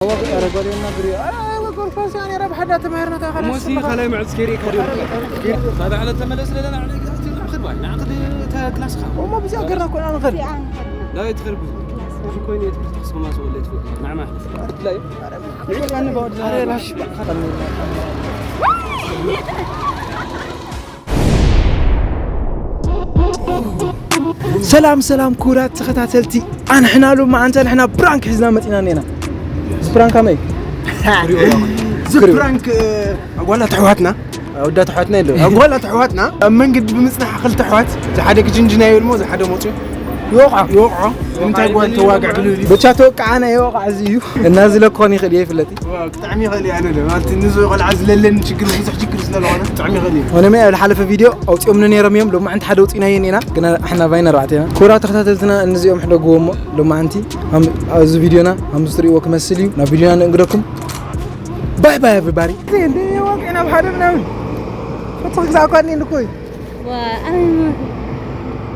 ኧረ ጓል የናግር። ኧረ ወገን ኳስ ያኔ ረብሓ እንዳተማሃርና ታኸላ እሞ ሲ ስማ። ካልኣይ መዕዝ ከይሪእካ ድዮም? ካልኣይ ዕለት ተመለስ ለለና፣ ንዓኻ ንኣኽል ባል፣ ንኣኽል እታ ክላስኻ። እሞ ብዚኣ ገርና ኮና ንኸል። ዳዊት ትኸርብ። ብዙ ኮይኑ የትብልታ ስማ ሰው ለትፈ። ናዕማ። ላዩ። ሰላም ሰላም ክቡራት ተኸታተልቲ፣ ኣንሕና ሎማዓንቲ ንሕና ብራንክ ሒዝና መፂና እኒና። እዚ ፕራንክ ከመይ? እዚ ፕራንክ፣ እ፣ ኣጓላት ኣሕዋትና፣ ኣወዳት ኣሕዋትና የለው። ኣጓላት ኣሕዋትና ኣብ መንገዲ ብምፅናሕ ክልተ ኣሕዋት፣ ዝሓደ ክጅንጅና ይብል እሞ ዝሓደ መፅዩ ይወቕዖ። ይወቕዖ። እንታይ ጓል ተዋግዕ ብልብል እዩ። ብቻ ተወቃዓና ይወቕዓ እዚ እዩ። እና እዚ ለኮን ይኽእል እየ ይፍለጥ። ዋው፣ ብጣዕሚ ይኽእል እየ ኣነ ለ። ማለት ንዚ ቆልዓ ዝለለኒ ችግር ብዙሕ ችግር ስለ ዝኾነ ብጣዕሚ ይኽእል እየ። ሆነ መ ኣብ ዝሓለፈ ቪድዮ ኣውፂኦምኒ ነይሮም እዮም። ሎማዓንቲ ሓደ ኣውፂእናዮ ኢና። ግና ኣሕና ቫይን ኣርባዕተ ኢና። ክቡራት ተኸታተልትና እንዚኦም ሕደግዎ እሞ ሎማዓንቲ ሃም-፣ ኣብዚ ቪድዮና ሃምዚ ትርእይዎ ክመስል እዩ። ናብ ቪድዮና ንእንግደኩም። ባይ ባይ ኤቭሪባዲ። እንደ ዋቂዕና ብሓደ ምናምን ፈትኽ ግዛእ እኳ እኒኤኒ እኮ እዩ። ዋ፣ ኣነ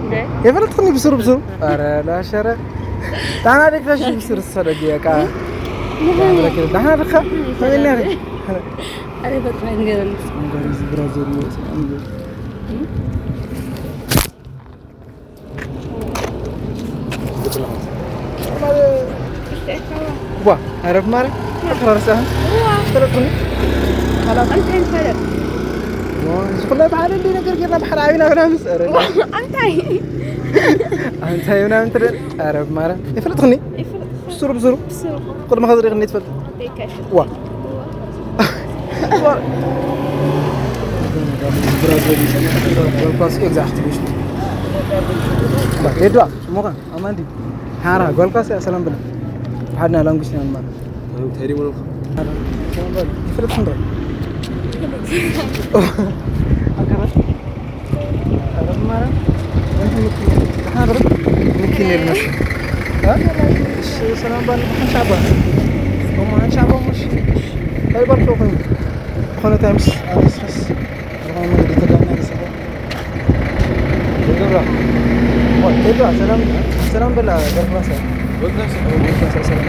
እንደ የፈለጥክኒ ብስሩ ብስሩ። ኧረ ላሸረ። ዳሕና ደካ ሽ ብስሩ ዝሰደግ እየ፣ ቃ። ንኸመይ? ዳሕና ደካ? ከመይ ነሪ? ኣረ፣ ፈጥራ ንገረኒ። እንኳን እዚ ብራዘር ይወፅእ፣ እንኳን። ዋ፣ ኣረፍ ማረ፣ ኣትራርሳ። ዋ። ፈለጥኩኒ። ካላ። እንታይ ፈለጥ? ዋ፣ እዚ ኩላይ ብሓደ እንደ ነገር ጌርና ብሓደ ዓቢና ብና ምስ ጸረ። ዋ፣ እንታይ? እንታይ ምናምን ትደል? ኣረፍ ማረ። ይፈለጥኩኒ? ይፈለጥ። ብስሩ፣ ብስሩ። ብስሩ። ቅድሚ ከዚ ርኢኽኒ ትፈልጥ? ደቂቃ ይፈለጥ። ዋ። ዋ። ጓል ኳስ ኤግዛክት ቢሽ። ባ፣ ሄድዋ፣ ሽሞኻ፣ ኣማን ድዩ? ሓራ፣ ጓል ኳስ እያ፣ ሰላም በላ። ብሓድና ላንጉጅ ኢና ንማር። እንታይ ደይመረልካ? ሓራ፣ ሰላም በላ። ይፍለጥ ክንዶ? ኣገራት? ኧረ ብማርያም፣ ወንድም ምኪ ነይሩ። ደሓን ዶ? ምኪ ነይሩ መሰለኝ። እ? እሺ፣ ሰላም በል። ሓንሻባ። እሞ ሓንሻባ፣ እሺ። እንታይ በልከው ኮይኑ? ዝኾነ ታይምስ፣ ኣነስረስ። ዝኾነ መንገዲ ተዳና ይሰራ። ገብራ። ዋ፣ ገብራ፣ ሰላም፣ ሰላም በላ፣ ገብራ ሰላም። ገብራ ሰላም። ገብራ ሰላም።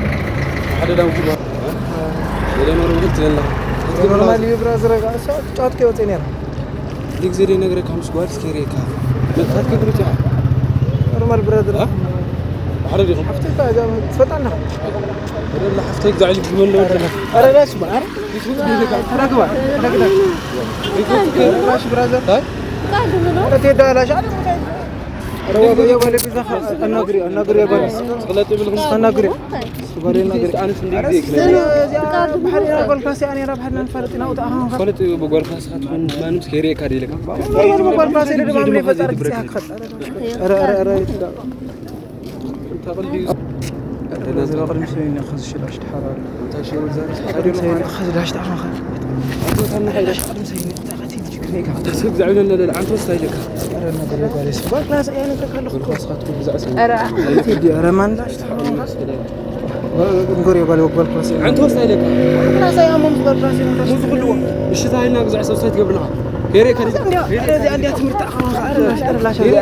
ሓደ ዳውንት ይባል። እ። ወደ ኖርማል ትለና። ኖርማል እዩ ብራዘር፣ እሷ ጫት ከይወፀ ነይራ። ግዜ ደይ ነግረካ ምስ ጓል ስኬሬካ። መጥፋት ከብርጫ። ኖርማል ብራዘር። እ? ሓደ ዲኹም? ሓፍተይ እኮ እዛ ትፈልጣ ኣለኻ? ወደላ ሓፍተይ ግዛዕ ኢሉ ብመን ነበር ኣለኻ? ኧረ ዳስ በል፣ ኧረ። ተረግባ፣ ተረግባ። ሪፖርት ከ-፣ ራሽ ብራዘር። እ? ኧረ ትሄዳ ላሽ፣ ኧረ ቦታ የለ። ኧረ ወገ-፣ የጓለ ቢዛ ኸ-፣ ኣናግሪ፣ ኣናግሪ የጓለ። ስክለት ይብልኩም። ኣናግሪ። ጓለ ኣናግሪ። ኣነስ እንደ ጊዜ ኧረ ይክለል። እዚኣ ብሓደ ጓል ኳስ እያ፣ ነይራ ብሓደ ንፈልጥ ኢና፣ ውጣ፣ ኣሁን ኸ-፣ ስክለት ብጓል ኳስ ኻትኩም ማንም ስኬሬካ ደይለካ። ጓል ኳስ የለ ድማ፣ ምን ይፈጠር፣ ጊዜ ክኸድ። ኧረ፣ ኧረ፣ ኧረ፣ ኧረ።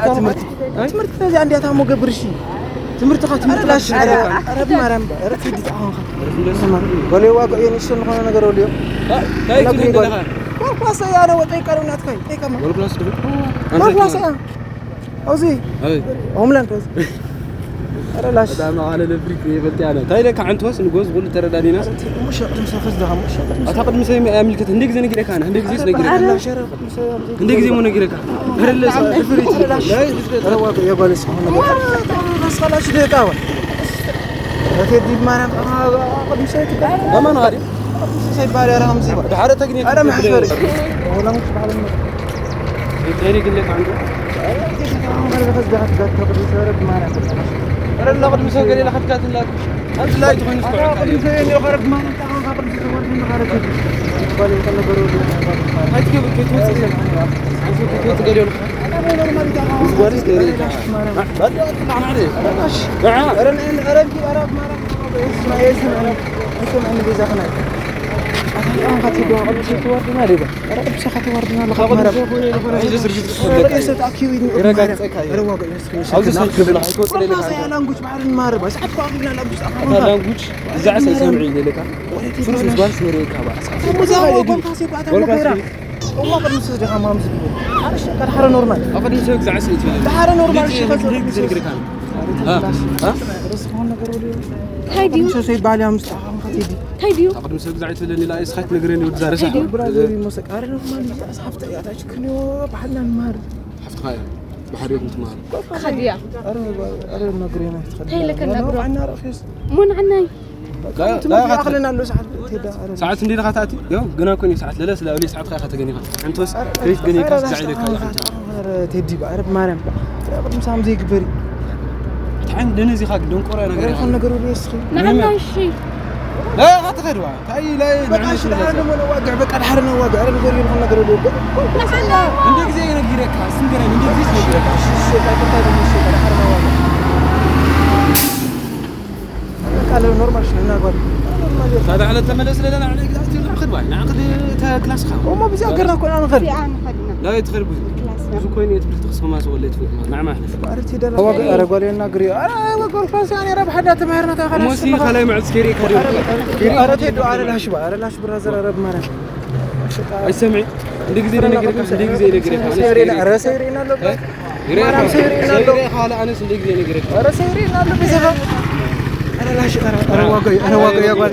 ትምህርቲ ትምህርቲ እዚኣ እንዲያ ታሞ ገብር እሺ። ትምህርትኻ ትምህርትኻ ላሽ ትሽዓይ ኣለካ። ኧረ ብማርያም፣ ኧረ ትሂድ ተዓወንካ። ኧረ ፍንደስ። በል ዋግዕ እየ ንሱ ዝኾነ ነገር ወልዮ። ታ-፣ ታይ ትብል ኣለኻ? ጓል ኳስ እያ፣ ኣነ ወጠይ ቀርብ ናትካ እዩ። ጠይቀማ። ጓል ኳስ ትብል? ጓል ኳስ እያ። ኣብዚ ኣይ። ሆምላንድ ኣብዚ። ኧረ ላሽ። በጣም ኣለ ለፍሪክ ይበልጥ ያለ። ታይ ለካ ዓንቶስ ንጎዝ ሁሉ ተረዳዲና። ሙሽ ቅድም ሰፈስ ደሃ፣ ሙሽ ቅድም ኣታ ቅድም ሰይ ኣምልከት እንደ ግዜ ነጊረካ ኣነ፣ እንደ ግዜ ነጊረካ። ላሽ ኧረ ክንደይ ግዜ እሞ ነጊረካ? ኧረ ለሰ-፣ ድፍረት። ናይ ድፍረት። ተረዋገ የጓለ እስካሁን ነገር። ራስኻ ላሽ ደቃ ዋ። ረቴ ዲብ ማርያም፣ ኣ-፣ ኣ-፣ ቅዱስ ሰይድ ይባል። ለማን ኻዲ? ቅዱስ ሰይድ ይባል፣ ኧረ ከምዚ ይባል። ድሓረ ተግኒ ኧረ መሕፈር። ወላ ሙሽ ባሕሪ ነው። ቴሪ ግን ለካ አንዱ። ኧረ ቴሪ ግን ለካ አንዱ። ኧረ ለካ ዝጋት ጋት ተቅዱስ ኧረ ብማርያም። ኧረ ለቅዱስ ሰው ገሌላ ኸትጋት እንዳ-፣ አንድ ላይ ትሆን እስከ ኧረ ቅዱስ ሰይድ ነው፣ ኧረ ብማርያም። ኣታ ኣንካ ትደዋ ቅዱስ ተዋርድና ዲባ? ኧረ ቅዱስ ኣኻ ተዋርድና ኣለኻ። ማርያም። ሒዘ ስርጊት ክስለካ እዩ። ሬሳ ተኣኪቡ እዩ። ይረጋግጸካ እዩ። ኧረ ዋጋ እዩ። ኣብዚ ሰዓት ክብላ ኣይኮ ጥሬ ለካ። ላንጉጅ ባሕርን ማርባ። ሰዓት እኮ ኣኺልና ላንጉጅ ኣታ ኣኻ። ላንጉጅ እዛ ዓሳ ይሰምዕ እዩ ለካ። ፍሩስ ምስባል ስወሬ ካባ። እሞ እዛ ወልካ ወልካ ወልካ ወልካ እሞ ቅድሚ ሰብ ደኻ ማም ዝብል። ሓረሽ ቀድሓረ ኖርማል። ኣብ ቅድሚ ሰብ ግዛዕ ሰይት ይበል። ዳሓረ ኖርማል። እንዴት ሽፈ ይነግርህ? ግዜ ነግርካ ነው። አ? አ? ርስ ሆን ነገር ወዲዮ። እንታይ ድዩ? ቅድሚ ሰብ ሰይት ባልያ ምስ ተሓምካ ትዲ። እንታይ ድዩ? ኣብ ቅድሚ ሰብ ግዛዕ ይትብለኒ፣ ላ እስኻት ነግረኒ ወዲ ዛረሳ። እንታይ ድዩ? ብራዘር ይመሰቃር ኖርማል። ኣስሓፍተ ያታች ክንዮ ባሕልና ንማር። ሓፍትኻ እያ። ባሕሪ ይኹን ትማር። ከድያ። ኣረ፣ ኣረ፣ ነግሬና ይትኸድ። እንታይ ኢለካ ነግሮ? ኣና ረኺስ። ሞን ዓናይ። ላ፣ ላ፣ ትምህርቲ ላ፣ ይኣኽለና ኣሎ ሰዓት። ትሄዳ፣ ኣረ። ሰዓት እንዴ ኢኻ ትኣቲ? ያው፣ ግና እኮ እኔ ሰዓት ለለ ስለ ኣውሊ ሰዓት ኻኻ ተገኒኻ። ኣንቶስ፣ ኣረ፣ ክሪት ገኒኻ ኣረ፣ ዝዛዕ ኢለካ ኣረ፣ ኣንተ። ኣረ፣ ቴዲ፣ ኣረ፣ ማርያም። ቅድም ሳም ዘይግበሪ። ብጣዕሚ ደነዚ ኻክ ደንቆራ ነገር ኣረ፣ ኢኻ። ይኹን ነገር ወዲ እስኺ። ንዓና እሺ። ላ፣ ኢኻ ትኸድዋ። ታይ፣ ላ፣ በቃ ንዓና እሺ፣ ሽላ ሽላ ኣለ፣ ሞን ዋግዕ፣ በቃ፣ ድሓር ነው ዋግዕ። ኣረ፣ ነገር ይኹን ነገር ወዲ። እንደ ጊዜ ይነግረካ፣ ስንገረን፣ እንደ ጊዜ ይነግረካ። እሺ፣ እሺ፣ በቃ፣ ይቅርታ፣ እሺ፣ በቃ፣ ድሓር ነው ዋግዕ። በቃ፣ ኖርማል ሽና ጓል። ኖርማል እዩ። ታዲያ ዕለት ተመለስ ለለና፣ ዕለት ግዛት ይኸድ ባይ። ንዓቕድ ተክላስኻ። እሞ ብዚ ኣገርና እኮ ኢና ንኸድ። እዚኣ ንኸድና። ላ ይትኸድ ብዙ። ክላስና። ብዙ ኮይኑ የትምህርቲ ክስማ ሰው ወለ የትምህርቲ ማለት። ናዕማ። ኣረ፣ ትደረስ። ዋጋ፣ ኣረ፣ ጓል እና ግሪ። ኣረ፣ ጓል ክላስ፣ ያኔ፣ ረብ ሓዳ ተማሂርና፣ ተኸላስ እሞ ሲ ሽና። ካልኣይ መዓልቲ ኬሪ ከድዮ። ኣረ፣ ኬሪ ኣረ፣ ከድዮ። ቴዶ፣ ኣረ፣ ላሽ ባ፣ ኣረ፣ ላሽ ብራዘር፣ ኣረ፣ ማርያም። ኣይሰምዕ። እንደ ጊዜ ነግረካ፣ እንደ ጊዜ ነግረካ። ሰይሬና፣ ኣረ፣ ሰይሬና ኣሎ። እ? ይሬ ማርያም፣ ሰይሬና ኣሎ። ሰይሬ ካለ ኣነስ እንደ ጊዜ ነግረካ። ኣረ፣ ሰይሬና ኣሎ፣ ብዘኻ። ኣረ፣ ላሽ፣ ኣረ፣ ኣረ፣ ዋጋ፣ ኣረ፣ ዋጋ፣ ያጓል።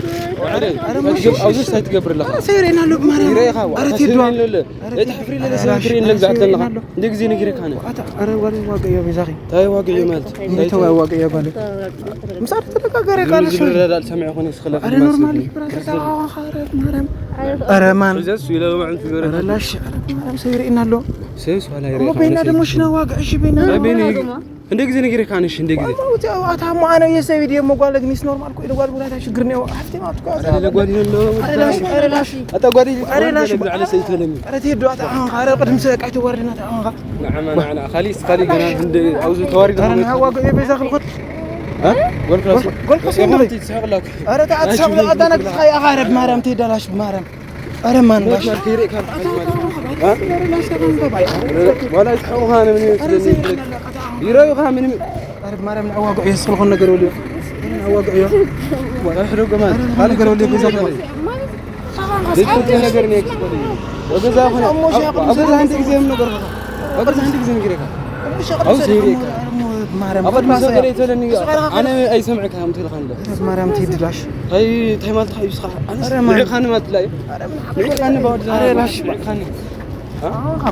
ኣረ፣ ኣረ፣ ሙሽ፣ ኣብዚ ሳይት ገብር ኣለኻ። ኣረ፣ ሰይሬና ኣሎ፣ ማርያም። ይሬ ካዋ። ኣረ፣ ቴዶ። ሰይሬ ኣሎ። ኣረ፣ እታ ሕፍሪ ለለ ኣረ፣ ሰብ ላሽ፣ ትሪን ኣረ፣ ለግዛት ኣለኻ። ሰይሬና ኣሎ። እንደ ጊዜ ነግረካ ኣነ። ኣታ፣ ኣረ፣ ዋጋ፣ ዋጋ፣ ያ፣ ብዛኺ። ታይ ዋጋ እዩ ማለት? እንታይ ዋጋ እዩ ማለት? ምሳሌ ተደጋጋሪ ቃል ዝብረዳል ሰምዕ ኾነ ስኸለ ኣረ ኖርማል እዩ ብራዘር። ኣረ ማርያም። ኣረ ማን። ዘስ ይላሉ ማለት ነው። ኣረ ላሽ፣ ኣረ ማርያም ሰይሪ እናሎ። ሰይስ ዋላ እሞ ይረካ ቤና ማለት ደግሞ ነው። ሽና ዋጋ እሺ ቤና። አይ ቤኒ። እንደ ጊዜ ነግሬ ካንሽ እንደ ጊዜ። አታ ሞ አነ የሰ ቪዲዮ መጓለግ ኒስ ኖርማል እኮ ይደዋል ብራታ ችግር ነው። አፍቴ ማለት እኮ። አረ ለጓል ይሄን ነው። ኣረ ላሽ፣ ኣረ ላሽ። ኣታ ጓል ይሄን። ኣረ ላሽ። ኣረ ሰይት ለሚ። ኣረ ቴዶ ኣታ ኣሁን ኣረ ቅድም ሰቃይ ተዋርድና ኣታ ኣሁን። ንዓማ፣ ንዓና፣ ካሊስ፣ ካሊ ገና እንደ ኣውዚ ተዋሪዱ ኣረ ነው። ንዓዋ ገ-፣ የቤዛ ክልኩት። እ? ጎል ክላስ። ጎል ክላስ የማን ነው። ትስሕቅ ላኩ። ኣረ ተዓ ትስሕቅ ኣታ ነግርኻ ኢኻ፣ ኣረ ብማርያም ትሄዳላሽ ብማርያም። ኣረ ማን ባሽ። እ? ዋላ ይስሕቁኻ፣ ኣነ ምን ይመስለኒ? ይረዩኻ፣ ምንም። ኣረ ብማርያም ንዓዋ ገ-፣ የስኽልኹን ነገር ወልዩ። ንዓዋ ገ-፣ እዮ። ዋላ ሕዶ ገማን። ኣረ ነገር ወልዩ፣ ቤዛ ክልኩት። ዘይትፈልጥዎ ነገር ነው የክስበል። ወገዛ ኾነ፣ እሞ ሻ ኣብ-፣ ኣብ ገዛ ሓንቲ ጊዜ ምን ነገር ኾነ። ኣብ ገዛ ሓንቲ ጊዜ ነገር ይካ። እሞ ሻ ኣብ ዘይሬካ። እሞ ማርያም ኣብ ቅድሚ ሰብ ገለ ይተለኒ፣ ኣነ ኣይሰምዕካ፣ ኣም ትልካ እንደ። ማርያም ትድላሽ። ኣይ፣ እንታይ ማለት እዩ ስኻ? ኣነስ ኣረ ማን። ንዕኻኒ ማለት ላይ። ኣረ ምን ንዕኻኒ ባወድ ኣረ ላሽ። ንዕኻኒ። አ?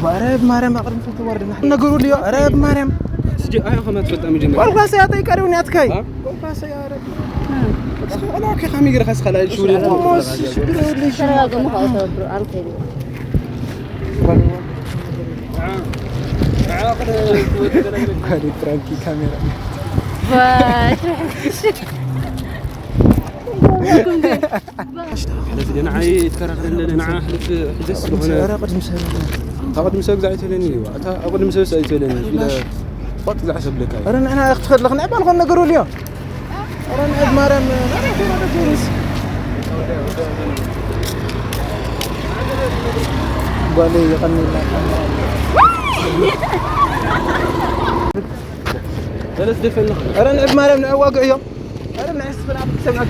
ኣረ ማርያም፣ ኣብ ቅድሚ ሰብ ትወርድና። ነገሩ ልዮ፣ ኣረ ማርያም። ስጂ፣ ኣይ፣ ኸመት ፈጣ መጀመርያ። ቆልኳ ሰያተይ ቀሪውን ያትካይ። አ? ቆልኳ ሰያ-፣ ኣረ። እስኪ ቆልኳ ከመይ ገይርካ እስኻ ላይ ሽውል የለ? እሞ ሽግር የብሉን። ተረጋገሙ፣ ካው ተብሩ፣ ኣንተ የለ። ጓዴ ፕራንኪ ካሜራ። ዋ፣ ሽሕ፣ ሽሕ። ንዓ ይትከራኸር ኣለና፣ ንዓ ሕልፍ ሕደስ ዝኾነ። ኧረ ቅድሚ ሰብ። ካብ ቅድሚ ሰብ ግዛዕ ኣይትበለኒ እዩ። ኣታ ኣብ ቅድሚ ሰብ ኣይትበለኒ። እንደ ቆጥ ግዛዕ ሰብለካ እዩ። ኧረ ንሕና ክትኸድለኽ ናይ ባልኾን ነገር ወልዮ። ኧረ ንዕድ ማርያም፣ ኧረ ቴና ደጎርስ። ጓለይ የቐንየልና። ሰለስተ ደፈን። ኧረ ንዕድ ማርያም፣ ንዕዋግዕ እዮም። ኧረ ንዕስ ብላ ብትሰማዕ።